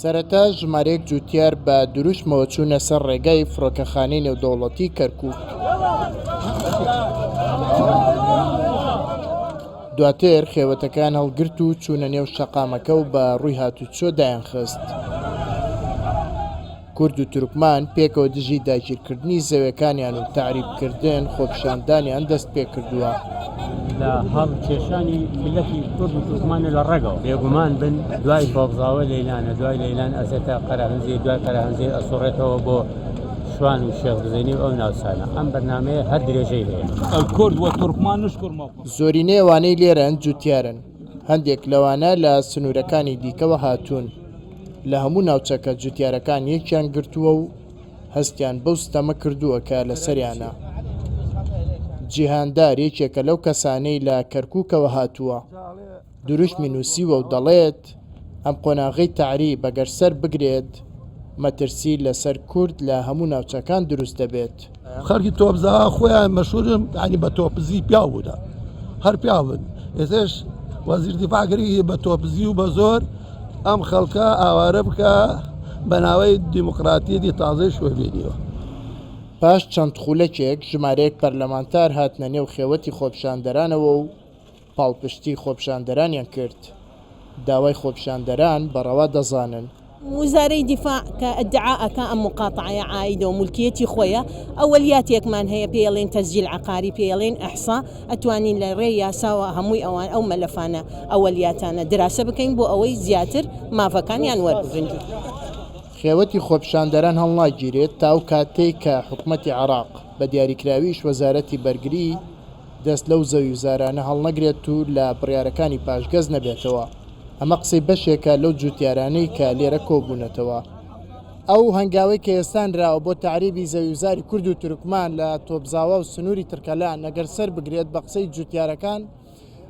سەرەتا ژمارەیەک جووتیار بە دروشمەوە چوونە سەر ڕێگای فڕۆکەخانەی نێودەوڵەتی کەرکووک. دواتر خێوەتەکەیان هەڵگرت و چوونە نێو شەقامەکە و بە ڕووی هاتوچۆ دایانخست. کورد و تورکمان پێکەوە دژی داگیرکردنی زەوێکانیان و تەعریبکردن خۆپیشاندانیان دەست پێکردووە. لە هەڵکێشانی میللەتی کورد و تورکمانە لە ڕەگەوە. بێگومان بن دوای تۆپزاوە لەیلانە، دوای لەیلان ئەچێتە قەرەهەنجیر، دوای قەرەهەنجیر ئەسوڕێتەوە بۆ شوان و شێخ بزێنی و ئەو ناوچانە. ئەم بەرنامەیە هەر درێژەی هەیە. الکرد والترکمان نشکر موقفهم. زۆرینەی ئەوانەی لێرەن جوتیارن، هەندێک لەوانە لە سنوورەکانی دیکەوە هاتوون. لە هەموو ناوچەکە جوتیارەکان یەکیان گرتووە و هەستیان بەو ستەمە کردووە کە لەسەریانە. جیهاندار یەکێکە لەو کەسانەی لە کەرکووکەوە هاتووە. دروشمی نووسیوە و دەڵێت، ئەم قۆناغەی تەعریب ئەگەر سەر بگرێت، مەترسی لەسەر کورد لە هەموو ناوچەکان دروست دەبێت. خەڵکی تۆپزاوا خۆیان مەشهورن یانی بە تۆپزی پیاو بوونە هەر پیاو بن ئێستاش وەزیر دیفاع گەرەکی بە تۆپزی و بە زۆر ئەم خەڵکە ئاوارە بکە بە ناوەی دیموکراتیەتی تازەی شۆڤێنیەوە. پاش چەند خولەکێک ژمارەیەک پەرلەمانتار هاتنە نێو خێوەتی خۆپیشاندەرانەوە و پاڵپشتی خۆپیشاندەرانیان کرد، داوای خۆپیشاندەران بە ڕەوا دەزانن. وزارەی دیفاع کە ئیدعا ئەکا ئەم موقاتەعەیە عائیدە و مولکیەتی خۆیە، ئەوەلیاتێکمان هەیە پێی ئەڵێن تەسجیل عەقاری، پێی ئەڵێن ئیحسا، ئەتوانین لە ڕێی یاساوە هەمووی ئەوان ئەو مەلەفانە ئەوەلیاتانە دراسە بکەین بۆ ئەوەی زیاتر مافەکانیان وەربگرن. خێوەتی خۆپیشاندەران هەڵناگیرێت تا ئەو کاتەی کە حکومەتی عێراق، بە دیاریکراویش وەزارەتی بەرگری، دەست لەو زەویوزارانە هەڵنەگرێت و لە بڕیارەکانی پاشگەز نەبێتەوە، ئەمە قسەی بەشێکە لەو جوتیارانەی کە لێرە کۆبوونەتەوە. ئەو هەنگاوەی کە ئێستا نراوە بۆ تەعریبی زەویوزاری کورد و تورکمان لە تۆپزاوا و سنووری ترکەلان ئەگەر سەر بگرێت بە قسەی جوتیارەکان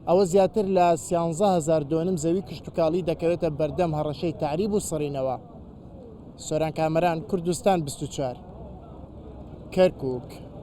ئەوە زیاتر لە 13 هەزار دۆنم زەوی کشتوکاڵی دەکەوێتە بەردەم هەڕەشەی تەعریب و سڕینەوە. سۆران کامەران، کوردستان 24، کەرکوک.